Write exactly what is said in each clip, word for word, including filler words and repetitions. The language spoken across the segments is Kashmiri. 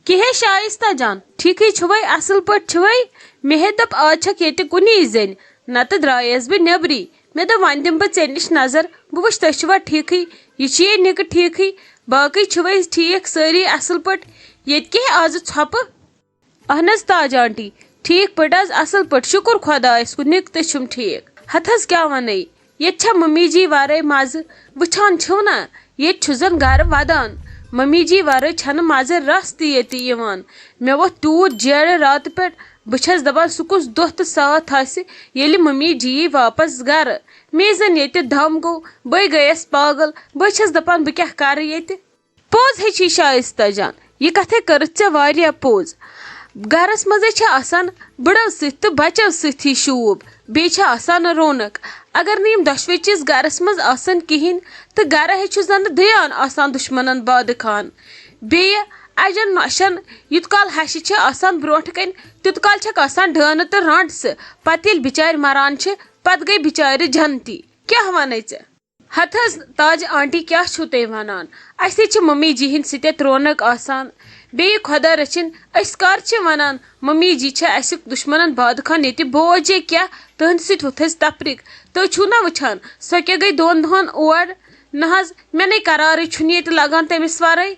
کیٛاہ ہے شائستہ جان، ٹھیکھٕے چھِوے، اصل پٲٹھۍ چھِوے؟ مےٚ ہے دوٚپ، آز چھکھ ییٚتہِ کُنی زٔنۍ، نتہٕ درٛایس بہٕ نیبری۔ مےٚ دوٚپ، وۄنۍ دِمہٕ بہٕ ژےٚ نِش نظر، بہٕ وٕچھٕ تُہۍ چھِوا ٹھیکھٕے، یہِ چھِ یے نِکہٕ ٹھیکھٕے، باقٕے چھِوے ٹھیک سٲری اصل پٲٹھۍ؟ ییٚتہِ کیٛاہ آزٕ ژھۄپہٕ؟ اہن حظ تاج آنٹی، ٹھیک پٲٹھۍ حظ، اصل پٲٹھۍ، شُکر خۄدایس کُن، نِکہٕ تہِ چھِم ٹھیک۔ ہتہٕ حظ کیٛاہ ونے، ییٚتہِ چھا ممی جی ورٲے مزٕ؟ وٕچھان چھِو نا، ییٚتہِ چھُ زن گرٕ ودان۔ ممی جی ورٲے چھنہٕ مزٕ رس تہِ ییٚتہِ یِوان۔ مےٚ ووٚتھ تیوٗت جیرٕ راتہٕ پٮ۪ٹھ، بہٕ چھس دپان سُہ کُس دۄہ تہٕ ساتھ آسہِ ییٚلہِ ممی جی یی واپس گرٕ۔ مے زن ییٚتہِ دم گوٚو، بٕے گٔیس پاگل، بہٕ چھس دپان بہٕ کیٛاہ کرٕ ییٚتہِ۔ پوٚز ہے چھی شائستہ جان، یہِ کتھے کٔرٕتھ ژےٚ واریاہ پوٚز۔ گرس منٛزے چھِ آسان بٕڑو سۭتۍ تہٕ بچو سۭتھی شوٗب، بیٚیہِ چھِ آسان رونق۔ اگر نہٕ یِم دۄشوے چیٖز گرس منٛز آسن کِہیٖنۍ، تہٕ گرٕ ہے چھُ زن دیان آسان دُشمنن بادٕ خان۔ بیٚیہِ اجن نۄشن یوٗت کال ہشہِ چھِ آسان برونٛٹھ کنہِ، تیوٗت کال چھکھ آسان ڈٲنہٕ تہٕ رانٛٹسہٕ۔ پتہٕ ییٚلہِ بِچارِ مران چھِ، پتہٕ گٔے بِچارِ جنتی۔ کیٛاہ ونے ژےٚ؟ ہتہٕ حظ تاج آنٹی، کیٛاہ چھِو تُہۍ ونان؟ اسہِ ہے چھِ ممی جی ہٕنٛدِ سۭتۍ یتھ رونق آسان۔ بیٚیہِ خۄدا رٔچھِنۍ، أسۍ کر چھِ ونان ممی جی چھِ اسہِ دُشمنن بادٕ خان ییٚتہِ؟ بوجے کیٛاہ، تُہنٛدِ سۭتۍ ووٚتھ اسہِ تفریق۔ تُہۍ چھِو نا وٕچھان، سۄ کیٛاہ گٔے دۄن دۄہن اور؟ نہ حظ، مےٚ نے قرارٕے چھُنہٕ ییٚتہِ لگان تٔمِس ورٲے۔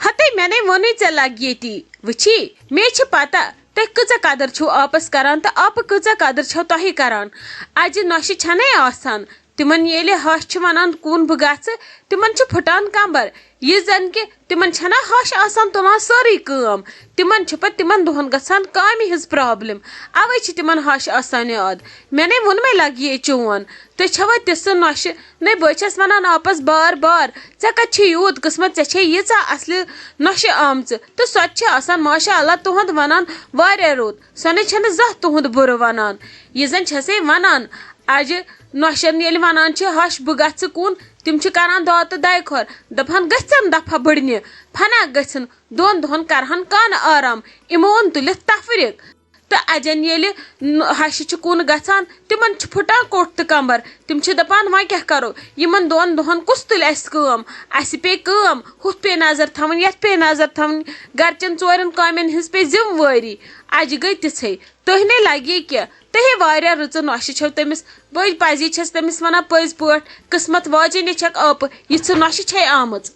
ہتے، مےٚ نے ووٚنُے ژےٚ لگہِ ییٚتی۔ وٕچھی، مےٚ چھِ پتہ تُہۍ کۭژاہ قدر چھِو آپس کران تہٕ آپہٕ کۭژاہ قدر چھو تۄہہِ کران۔ اجہِ نۄشہِ چھنَے آسان، تِمن ییٚلہِ ہش چھِ ونان کُن بہٕ گژھٕ، تِمن چھُ پھُٹان کمبر۔ یہِ زن کہِ تِمن چھنہ ہش آسان تُلان سٲرٕے کٲم، تِمن چھِ پتہٕ تِمن دۄہن گژھان کامہِ ہٕنٛز پرابلم، اوے چھِ تِمن ہش آسان یاد۔ مےٚ نے ووٚنمَے لگہِ یے چون، تُہۍ چھوا تِژھٕ نۄشہِ؟ نے بہٕ چھس ونان آپس بار بار، ژےٚ کتہِ چھِ یوٗت قسمت، ژےٚ چھے ییٖژاہ اصلہِ نۄشہِ آمژٕ تہٕ سۄ تہِ چھِ آسان ماشاء اللہ تُہُنٛد ونان واریاہ رُت، سۄ نے چھنہٕ زانٛہہ تُہُنٛد بُرٕ ونان۔ یہِ زن چھسے ونان، اجہِ نۄشن ییٚلہِ ونان چھِ ہش بہٕ گژھٕ کُن، تِم چھِ کران داد تہٕ دَے خور، دپان گژھن دفعہ بٕڑنہِ، فنا گژھن، دۄن دۄہن کرہن کانہہ آرام، یِمو اوٚن تُلِتھ تفریق۔ تہٕ اجن ییٚلہِ ن-، ہشہِ چھِ کُن گژھان، تِمن چھُ پھُٹان کوٚٹھ تہٕ کمبر۔ تِم چھِ دپان، وۄنۍ کیٛاہ کرو؟ یِمن دۄن دۄہن کُس تُلہِ اسہِ کٲم؟ اسہِ پیٚیہِ کٲم، ہُتھ پیٚیہِ نظر تھاوٕنۍ، یتھ پیٚیہِ نظر تھاوٕنۍ، گرچٮ۪ن ژورٮ۪ن کامٮ۪ن ہٕنٛز پیٚیہِ ذمہٕ وٲری۔ اجہِ گٔے تِژھے۔ تُہۍ نے لگہِ کینٛہہ، تُہۍ ہے واریاہ رٕژٕ نۄشہِ چھو تٔمِس۔ بہٕ پزی چھس تٔمِس ونان پٔزۍ پٲٹھۍ، قسمت واجیٚنۍ چھکھ آپہٕ، یِژھٕ نۄشہِ چھے آمٕژ۔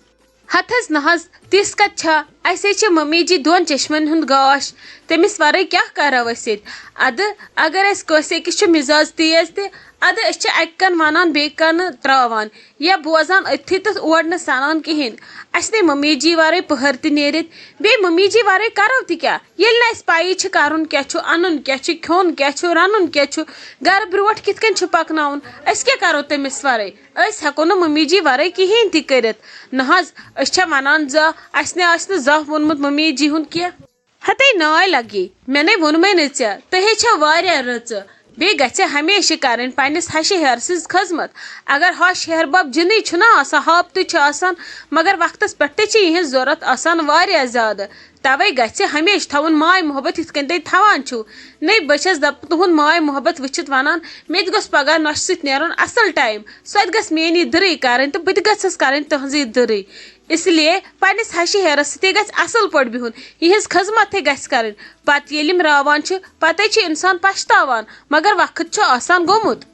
ہتہٕ حظ نہ حظ، تِژھ کتھ چھا؟ اسے چھِ ممی جی دۄن چشمن ہُنٛد گاش، تٔمِس ورٲے کیٛاہ کرو أسۍ ییٚتہِ؟ ادٕ اگر اسہِ کٲنٛسہِ أکِس چھُ مزاج تیز تہِ، ادٕ أسۍ چھِ اکہِ کن ونان بیٚیہِ کنہٕ تراوان، یا بوزان أتھی تہٕ اورٕ نہٕ سنان کِہیٖنۍ۔ اسہِ نے ممی جی ورٲے پٔہر تہِ نیرِتھ، بیٚیہِ ممی جی ورٲے کرو تہِ کیٛاہ، ییٚلہِ نہٕ اسہِ پَیی چھِ کرُن کیٛاہ چھُ، انُن کیٛاہ چھُ، کھیوٚن کیٛاہ چھُ، رنُن کیٛاہ چھُ، گرٕ برونٛٹھ کِتھ کٔنۍ چھُ پکناوُن، أسۍ کیٛاہ کرو تٔمِس ورٲے؟ أسۍ ہٮ۪کو نہٕ ممی جی ورٲے کِہیٖنۍ تہِ کٔرِتھ۔ نہ حظ، أسۍ چھا ونان زانٛہہ، اسہِ نے آسہِ نہٕ زانٛہہ ووٚنمُت ممی جی ہُنٛد کینٛہہ۔ ہتے ناے لگی، مےٚ نے ووٚنمے نہٕ ژےٚ، تُہۍ ہے چھو واریاہ رٕژٕ۔ بیٚیہِ گژھِ ہمیشہِ کرٕنۍ پننِس ہشہِ ہیرٕ سٕنٛز خدمت۔ اگر ہش ہیہر بب جِنٕے چھُنہ آسان، ہاپتٕے چھُ آسان، مگر وقتس پٮ۪ٹھ تہِ چھِ یِہنٛز ضروٗرت آسان واریاہ زیادٕ۔ توے گژھِ ہمیشہِ تھاوُن ماے محبت یِتھ کٔنۍ تُہۍ تھاوان چھِو۔ نے بہٕ چھس دپ-، تُہُنٛد ماے محبت وٕچھِتھ ونان، مےٚ تہِ گوٚژھ پگاہ نۄشہِ سۭتۍ نیرُن اصل ٹایم۔ سۄ تہِ گژھِ میٲنی دٕرٕے کرٕنۍ تہٕ بہٕ تہِ گژھس کرٕنۍ تُہنٛزٕے دٕرٕے۔ اس لیے پننِس ہشہِ ہیرس سۭتۍ گژھِ اصل پٲٹھۍ بِہُن، یِہنٛز خدمت تہِ گژھِ کرٕنۍ۔ پتہٕ ییٚلہِ یِم راوان چھِ، پتے چھِ انسان پچھتاوان، مگر وقت چھُ آسان گوٚمُت۔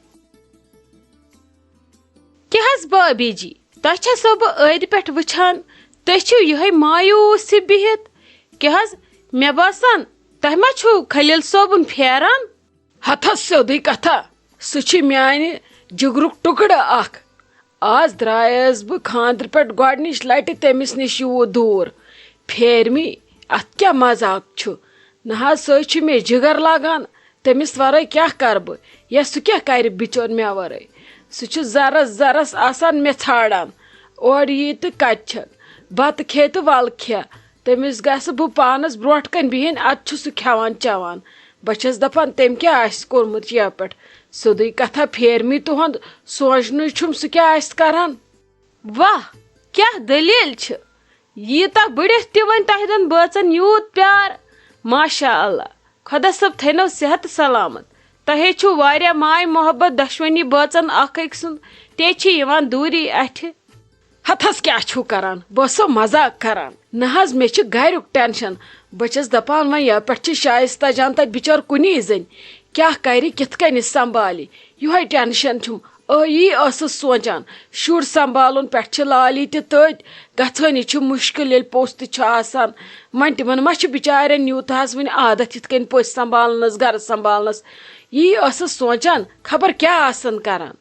کیٛاہ حظ بابی جی، تۄہہِ چھَسو بہٕ أرۍ پٮ۪ٹھ وٕچھان، تُہۍ چھِو یِہوٚے مایوٗس ہِوۍ بِہِتھ۔ کیٛاہ حظ، مےٚ باسان، تۄہہِ ما چھُو خلیل صٲبُن پھیران؟ ہتس سیوٚدُے کتھا، سُہ چھُ میانہِ جِگرُک ٹُکڑٕ اکھ۔ آز درٛایس بہٕ خاندرٕ پٮ۪ٹھ گۄڈنِچ لٹہِ تٔمِس نِش یوٗت دوٗر۔ پھیرمی، اتھ کیٛاہ مذاق چھُ؟ نہ حظ، سُے چھُ مےٚ جِگر لگان۔ تٔمِس ورٲے کیٛاہ کرٕ بہٕ؟ یا سُہ کیٛاہ کرِ بِچور مےٚ ورٲے؟ سُہ چھُ زرس زرس آسان مےٚ ژھانڈان۔ اورٕ یی تہٕ کتہِ چھَن؟ بتہٕ کھے تہٕ ولہٕ کھے۔ تٔمِس گژھٕ بہٕ پانس برونٛٹھ کنہِ بِہِنۍ، ادٕ چھُ سُہ کھٮ۪وان چٮ۪وان۔ بہٕ چھَس دپان، تٔمۍ کیٛاہ آسہِ کوٚرمُت یپٹھ؟ سیوٚدُے کتھا پھیرمی تُہُنٛد، سونچنُے چھُم سُہ کیٛاہ آسہِ کران۔ واہ، کیٛاہ دٔلیٖل چھِ؟ ییٖتاہ بٔڑِتھ تہِ وۄنۍ تۄہہِ دۄن بٲژن یوٗت پیار۔ ماشاء اللہ، خۄدا صٲب تھٲینو صحت سلامت۔ تۄہے چھُو واریاہ ماے محبت دۄشوٕنی بٲژن اکھ أکۍ سُنٛد، تے چھِ یِوان دوٗری اَتھِ۔ ہتس کیٛاہ چھُو کران؟ بہٕ ٲسو مزاق کران۔ نہ حظ، مےٚ چھِ گریُک ٹینشن۔ بہٕ چھَس دپان، وۄنۍ یپٲٹھۍ چھِ شایستہ جان تتہِ بِچٲر کُنی زٔنۍ، کیٛاہ کرِ، کِتھ کٔنۍ سنبھالہِ؟ یِہوٚے ٹینشن چھُم۔ ٲ، یی ٲسٕس سونٛچان، شُر سنبھالُن، پٮ۪ٹھٕ چھِ لالی تہِ تٔتۍ، گژھٲنی چھُ مُشکِل ییٚلہِ پوٚژھ تہِ چھُ آسان۔ وۄنۍ تِمن ما چھُ بِچارٮ۪ن یوٗتاہ حظ وٕنہِ عادت یِتھ کٔنۍ پٔژھۍ سنبھالنس، گرٕ سنبھالنس۔ یی ٲسٕس سونٛچان، خبر کیٛاہ آسن کران۔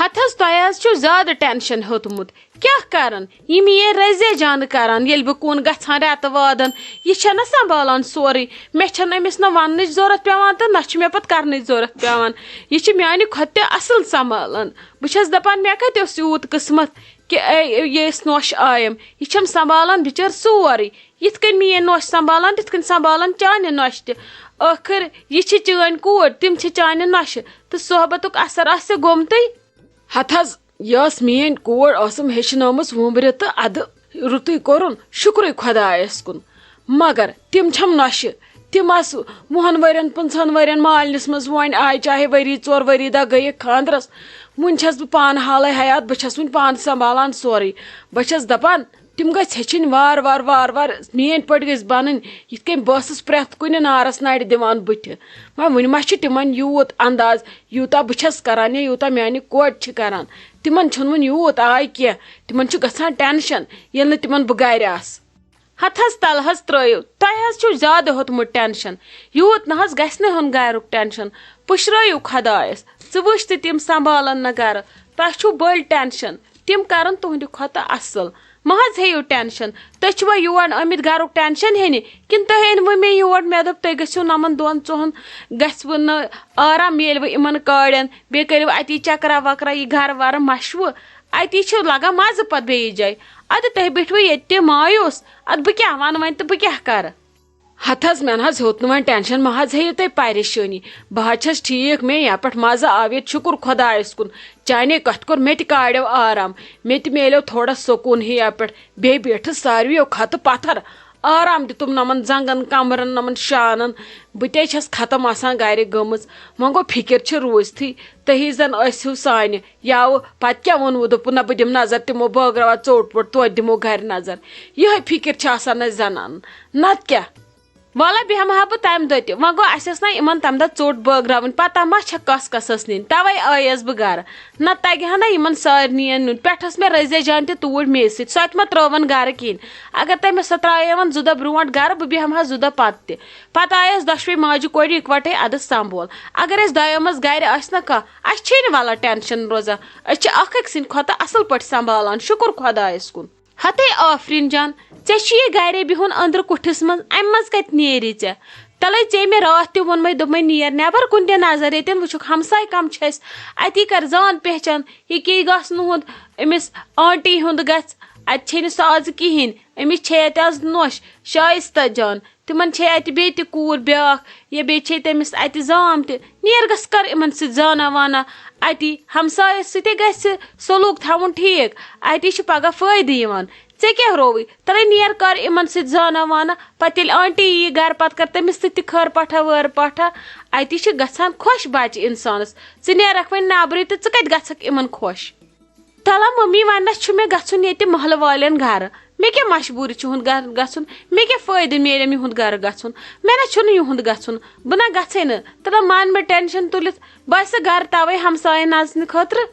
ہتہٕ حظ، تۄہہِ حظ چھُو زیادٕ ٹینشن ہیوٚتمُت۔ کیٛاہ کرن؟ یہِ میٲنۍ رزیا جانہٕ کران، ییٚلہِ بہٕ کُن گژھان رٮ۪تہٕ وادن، یہِ چھےٚ نہ سنبھالان سورُے۔ مےٚ چھَنہٕ أمِس نہ وننٕچ ضوٚرتھ پٮ۪وان تہٕ نہ چھُ مےٚ پتہٕ کرنٕچ ضوٚرتھ پٮ۪وان۔ یہِ چھِ میانہِ کھۄتہٕ تہِ اصل سنبھالان۔ بہٕ چھَس دپان، مےٚ کتہِ اوس یوٗت قٕسمت کہِ اے، یہِ ٲس نوش آیم۔ یہِ چھَم سنبھالان بِچٲر سورُے۔ یِتھ کٔنۍ میٲنۍ نوش سنبھالان، تِتھ کٔنۍ سنبھالان چانہِ نۄشہِ تہِ۔ ٲخٕر یہِ چھِ چٲنۍ کوٗر، تِم چھِ چانہِ نۄشہِ، تہٕ صحبتُک اثر آسہِ گوٚمتُے۔ ہتہٕ حظ، یہِ ٲس میٲنۍ کوٗر، ٲسٕم ہیٚچھنٲومٕژ وُمبرِ تہٕ ادٕ رُتُے کوٚرُن، شُکرُے خۄدایس کُن۔ مگر تِم چھَم نۄشہِ، تِم آسہٕ وُہن ؤرین، پٕنٛژٕہن ؤرین مالنِس منٛز وۄنۍ آیہِ، چاہے ؤری ژور ؤری دہ گٔیِکھ خانٛدرس۔ وُنہِ چھَس بہٕ پانہٕ حالے حیات، بہٕ چھَس وُنہِ پانہٕ سنبھالان سورُے۔ بہٕ چھَس دپان، تِم گٔژھۍ ہیٚچھِنۍ وارٕ وارٕ، وارٕ وارٕ، میٲنۍ پٲٹھۍ گٔژھۍ بنٕنۍ، یِتھ کٔنۍ بہٕ ٲسٕس پرٛٮ۪تھ کُنہِ نارس نرِ دِوان بٕتھِ۔ وۄنۍ، وُنہِ ما چھُ تِمن یوٗت انداز، یوٗتاہ بہٕ چھَس کران یا یوٗتاہ میانہِ کورِ چھِ کران؟ تِمن چھُنہٕ وُنہِ یوٗت آے کینٛہہ، تِمن چھُ گژھان ٹینشن، ییٚلہِ نہٕ تِمن بہٕ گرِ آسہٕ۔ ہتہٕ حظ، تلہٕ حظ ترٲیِو، تۄہہِ حظ چھُو زیادٕ ہیوٚتمُت ٹینشن۔ یوٗت نہ حظ گژھِ نہٕ ہیوٚن گرُک ٹینشن۔ پُشرٲیِو خۄدایس، ژٕ وٕچھ تہٕ تِم سنبھالن نہٕ گرٕ۔ تۄہہِ چھُو بٔلۍ ٹینشن، تِم کرن تُہنٛدِ کھۄتہٕ اصل۔ مہ حظ ہیٚیِو ٹینشن۔ تُہۍ چھِوا یور آمٕتۍ گرُک ٹینشن ہیٚنہِ، کِنہٕ تُہۍ أنوٕ مےٚ یور؟ مےٚ دوٚپ، تُہۍ گٔژھِو نَمَن دۄہَن ژۄہَن، گژھِوٕ نہٕ آرام، میلوٕ یِمن کاڑٮ۪ن، بیٚیہِ کٔرِو اَتی چکرا وکرا، یہِ گرٕ ورٕ مشوٕ۔ اَتی چھُ لگان مزٕ پتہٕ بیٚیِس جایہِ۔ اَدٕ تُہۍ بیٹھوٕ ییٚتہِ تہِ مایوس، اَدٕ بہٕ کیٛاہ وَنہٕ وۄنۍ تہٕ بہٕ کیٛاہ کرٕ؟ ہتہٕ حظ، مےٚ نہ حظ ہیوٚت نہٕ وۄنۍ ٹینشن، مہ حظ ہیٚیِو تُہۍ پریشٲنی۔ بہٕ حظ چھَس ٹھیٖک، مےٚ یپٲٹھۍ مزٕ آو ییٚتہِ، شُکُر خۄدایَس کُن۔ چانے کتھ کوٚر، مےٚ تہِ کاڑیو آرام، مےٚ تہِ میلیو تھوڑا سکوٗن ہی یپٲٹھۍ۔ بیٚیہِ بیٖٹھٕس ساروِیو کھۄتہٕ پتھر، آرام دیُتُم نمن زنگن، کمرن، نمن شانن۔ بہٕ تے چھَس ختم آسان گرِ گٔمٕژ۔ وۄنۍ گوٚو، فکر چھِ روٗزتھٕے، تُہی زن ٲسِو سانہِ۔ یاوٕ پتہٕ کیٛاہ ووٚنوٕ؟ دوٚپُن، نہ، بہٕ دِمہٕ نظر، تِمو بٲگراوان ژوٚٹ ووٚٹ، توتہِ دِمو گرِ نظر۔ یِہے فکر چھِ آسان اَسہِ زنانن، نتہٕ کیٛاہ؟ وَلہ بیٚہمہٕ ہا بہٕ تَمہِ دۄہ تہِ۔ وۄنۍ گوٚو، اَسہِ ٲس نہ یِمن تَمہِ دۄہ ژوٚٹ بٲگراوٕنۍ، پتہ ما چھےٚ کۄس کۄس ٲس نِنۍ، تَوَے آیس بہٕ گرٕ۔ نہ تَگہِ ہا نہ یِمن سارنٕے نیُن۔ پٮ۪ٹھٕ ٲس مےٚ رضیہ جان تہِ توٗرۍ مے سۭتۍ، سۄ تہِ ما ترٲوٕن گرٕ کِہیٖنۍ۔ اگر تۄہہِ مےٚ سۄ ترٛایٲوٕن زٕ دۄہ برونٛٹھ گرٕ، بہٕ بیٚہمہٕ ہا زٕ دۄہ پتہٕ تہِ۔ پتہٕ آیس دۄشوے ماجہِ کورِ یِکوَٹَے، اَدٕ سنبھول۔ اگر أسۍ دۄیو منٛز گرِ آسہِ نہ کانٛہہ، اَسہِ چھے نہٕ وَلہ ٹینشن روزان۔ أسۍ چھِ اکھ أکۍ سٕنٛدِ کھۄتہٕ اَصٕل پٲٹھۍ سنبھالان، شُکُر خۄدایَس کُن۔ ہتے آفریٖن جان، ژےٚ چھُے یہِ گرے بِہُن أنٛدرٕ کُٹھِس منٛز، اَمہِ منٛز کَتہِ نیرِ ژےٚ؟ تَلَے ژےٚ مےٚ راتھ تہِ ووٚنمَے، دوٚپمَے، نیر نٮ۪بر کُن دِ نظر، ییٚتٮ۪ن وٕچھُکھ ہمساے کَم چھِ اَسہِ، اَتی کَر زان پہچان، یہِ کیٛاہ گژھ نہٕ ہُنٛد، أمِس آنٹی ہُنٛد گژھِ، اَتہِ چھے نہٕ سۄ آز کِہیٖنۍ، أمِس چھے اَتہِ آز نوٚش، شایستہ جان، تِمن چھے اَتہِ بیٚیہِ تہِ کوٗر بیٛاکھ، یا بیٚیہِ چھے تٔمِس اَتہِ زام تہِ۔ نیر گژھ کر یِمن سۭتۍ زانا وانا اَتی۔ ہمسایس سۭتۍ گژھِ سلوٗک تھاوُن ٹھیٖک، اَتی چھُ پگاہ فٲیدٕ یِوان۔ ژےٚ کیٛاہ رووُے؟ تَلَے نیر کر یِمن سۭتۍ زانا وانا۔ پتہٕ ییٚلہِ آنٹی یِیہِ گرٕ، پتہٕ کر تٔمِس سۭتۍ تہِ خٲر پٹھا وٲر پٹھا۔ اَتی چھِ گژھان خۄش بچہِ اِنسانس۔ ژٕ نیرکھ وۄنۍ نٮ۪برٕے تہٕ ژٕ کتہِ گژھکھ یِمن خۄش؟ تَلہ مٔمی، وۄنۍ نہ چھُ مےٚ گژھُن ییٚتہِ محلہٕ والٮ۪ن گرٕ۔ مےٚ کیٛاہ مجبوٗری چھِ یِہُنٛد گرٕ گژھُن؟ مےٚ کیٛاہ فٲیدٕ میلہِ مےٚ یِہُنٛد گرٕ گژھُن؟ مےٚ نہ چھُنہٕ یِہُنٛد گژھُن۔ بہٕ نہ گژھے نہٕ۔ تَلہ مان مےٚ ٹینشن تُلِتھ۔ بہٕ آسہٕ گرٕ تَوَے ہمساین نژنہٕ خٲطرٕ۔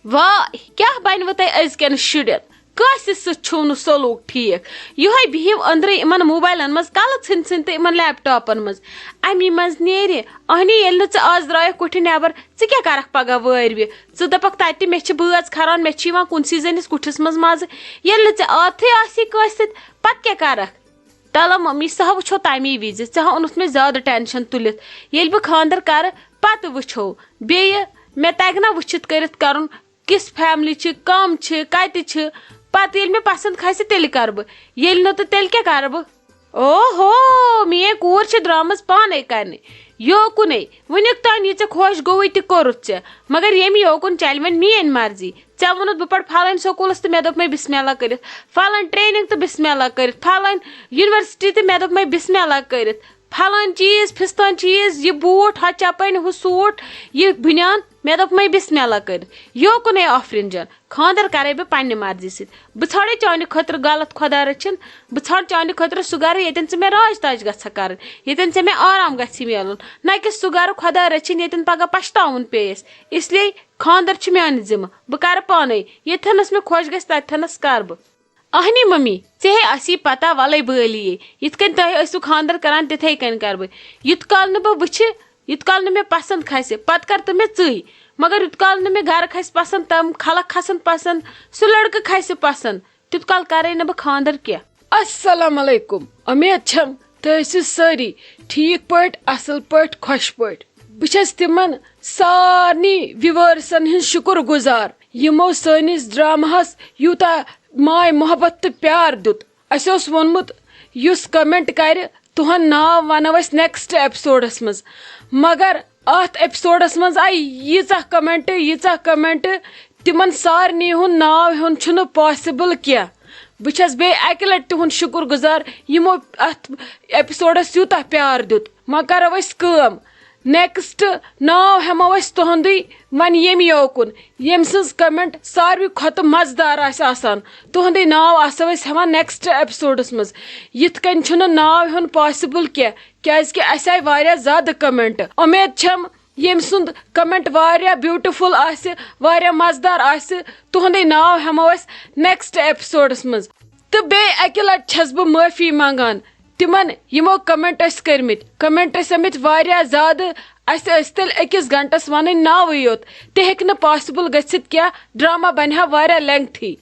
واے، کیٛاہ بنِوٕ تۄہہِ أزکٮ۪ن شُرٮ۪ن؟ کٲنٛسہِ سۭتۍ چھُو نہٕ سلوٗک ٹھیٖک۔ یِہوٚے بِہِو أنٛدرٕ یِمن موبایلن منٛز کلہٕ ژھٕنۍ ژھٕنۍ تہٕ یِمن لیپ ٹاپن منٛز۔ اَمی منٛز نیرِ۔ اہنی، ییٚلہِ نہٕ ژٕ آز درٛایَکھ کُٹھِ نٮ۪بر، ژٕ کیٛاہ کرکھ پگاہ وٲرۍ وِ؟ ژٕ دَپَکھ تَتہِ تہِ، مےٚ چھِ بٲژ کھران، مےٚ چھِ یِوان کُنسٕے زٔنِس کُٹھِس منٛز مَزٕ۔ ییٚلہِ نہٕ ژےٚ عادتھٕے آسی کٲنٛسہِ سۭتۍ، پَتہٕ کیٛاہ کَرَکھ؟ تَلہ مٔمی، سُہ ہا وٕچھو تَمی وِزِ۔ ژےٚ ہا اوٚنُتھ مےٚ زیادٕ ٹٮ۪نشَن تُلِتھ۔ ییٚلہِ بہٕ خانٛدَر کَرٕ، پَتہٕ وٕچھو۔ بیٚیہِ مےٚ تَگہِ نہ وٕچھِتھ کٔرِتھ کَرُن، کِژھ فیملی چھِ، کَم چھِ، کَتہِ چھِ، پَتہٕ ییٚلہِ مےٚ پَسنٛد کھسہِ، تیٚلہِ کَرٕ بہٕ۔ ییٚلہِ نہٕ تہٕ تیٚلہِ کیٛاہ کَرٕ بہٕ؟ اوہو، میٲنۍ کوٗر چھِ درٛامٕژ پانے کرنہِ۔ یوکُنے، وُنیُک تام یہِ ژےٚ خۄش گوٚوُے تہِ کوٚرُتھ ژےٚ، مگر ییٚمہِ یوکُن چلہِ وۄنۍ میٲنۍ مرضی۔ ژےٚ ووٚنُتھ بہٕ پرٕ فلٲنۍ سکوٗلس تہٕ مےٚ دوٚپمَے بسم اللہ کٔرِتھ، فلٲنۍ ٹریننگ تہٕ بسم اللہ کٔرِتھ، فلٲنۍ یونیورسٹی تہٕ مےٚ دوٚپمَے بسم اللہ کٔرِتھ۔ پھلٲنۍ چیٖز، پھِستٲنۍ چیٖز، یہِ بوٗٹھ، ہۄ چپٕنۍ، ہُہ سوٗٹ، یہِ بٔنیان۔ مےٚ دوٚپ، مے بسم اللہ کٔرِتھ، یوکُنے آفرین جان، خانٛدر کرے بہٕ پننہِ مرضی سۭتۍ۔ بہٕ ژھانڈے چانہِ خٲطرٕ غلط، خۄدا رٔچھِن، بہٕ ژھانڈٕ چانہِ خٲطرٕ سُہ گرٕ، ییٚتٮ۪ن ژٕ مےٚ راج تاج گژھکھ کرٕنۍ، ییٚتٮ۪ن ژےٚ مےٚ آرام گژھی میلُن، نہ کہِ سُہ گرٕ، خۄدا رٔچھِن، ییٚتٮ۪ن پگاہ پچھتاوُن پیٚیَس۔ اس لیے خانٛدر چھُ میانہِ ذمہٕ، بہٕ کرٕ پانے، ییٚتٮ۪تھنس مےٚ خۄش گژھِ، تتٮ۪تھنس کرٕ بہٕ۔ اہنی ممی، ژےٚ ہے آسی پتہ، ولے بٲلی یے، یِتھ کٔنۍ تۄہہِ ٲسِو خانٛدر کران، تِتھے کٔنۍ کرٕ بہٕ۔ یُت کال نہٕ بہٕ وٕچھِ، یُت کال نہٕ مےٚ پسند کھسہِ، پتہٕ کر تہٕ مےٚ ژٕے۔ مگر یُت کال نہٕ مےٚ گرٕ کھسہِ پسند، تِم خلق کھسن پسند، سُہ لڑکہٕ کھسہِ پسند، تیُت کال کرے نہٕ بہٕ خانٛدر کینٛہہ۔ السلام علیکم، امید چھم تُہۍ ٲسِو سٲری ٹھیٖک پٲٹھۍ، اصل پٲٹھۍ، خۄش پٲٹھۍ۔ بہٕ چھس تِمن سارنٕے ویورسن ہٕنٛز شُکر گُزار، یِمو سٲنِس ڈراماہس یوٗتاہ ماے محبت تہٕ پیار دیُت۔ اسہِ اوس ووٚنمُت، یُس کمنٹ کرِ، تُہُنٛد ناو ونو أسۍ نیکسٹ ایپیسوڈس منٛز۔ مگر اتھ ایپیسوڈس منٛز آیہِ ییٖژاہ کمنٹ، ییٖژاہ کمنٹ، تِمن سارنٕے ہُنٛد ناو ہیوٚن چھُنہٕ پاسبل کینٛہہ۔ بہٕ چھس بیٚیہِ اکہِ لٹہِ تِہُنٛد شُکر گُزار، یِمو اتھ ایپیسوڈس یوٗتاہ پیار دیُت۔ وۄنۍ کرو أسۍ کٲم، نیکسٹ ناو ہٮ۪مو أسۍ تُہُنٛدُے۔ وۄنۍ ییٚمہِ یوکُن، ییٚمہِ سٕنٛز کمنٹ ساروی کھۄتہٕ مزٕدار آسہِ آسان، تُہُنٛدُے ناو آسو أسۍ ہٮ۪وان نیکسٹ ایپیسوڈس منٛز۔ یِتھ کٔنۍ چھُنہٕ ناو ہیوٚن پاسبل کینٛہہ، کیازِ کہِ اسہِ آیہِ واریاہ زیادٕ کمنٹ۔ امید چھم، ییٚمہِ سُنٛد کمنٹ واریاہ بیوٹیفل آسہِ، واریاہ مزٕدار آسہِ، تُہُنٛدُے ناو ہٮ۪مو أسۍ نیکسٹ ایپیسوڈس منٛز۔ تہٕ بیٚیہِ اکہِ لٹہِ چھس بہٕ معٲفی منٛگان تِمن، یِمو کمنٹ ٲسۍ کٔرمٕتۍ۔ کمنٹ ٲسۍ آمٕتۍ واریاہ زیادٕ، اسہِ ٲسۍ تیٚلہِ أکِس گھنٹس ونٕنۍ ناوٕے یوت، تہِ ہیٚکہِ نہٕ پاسبل گٔژھِتھ کینٛہہ، ڈرامہ بنہِ ہا واریاہ لینگتھی۔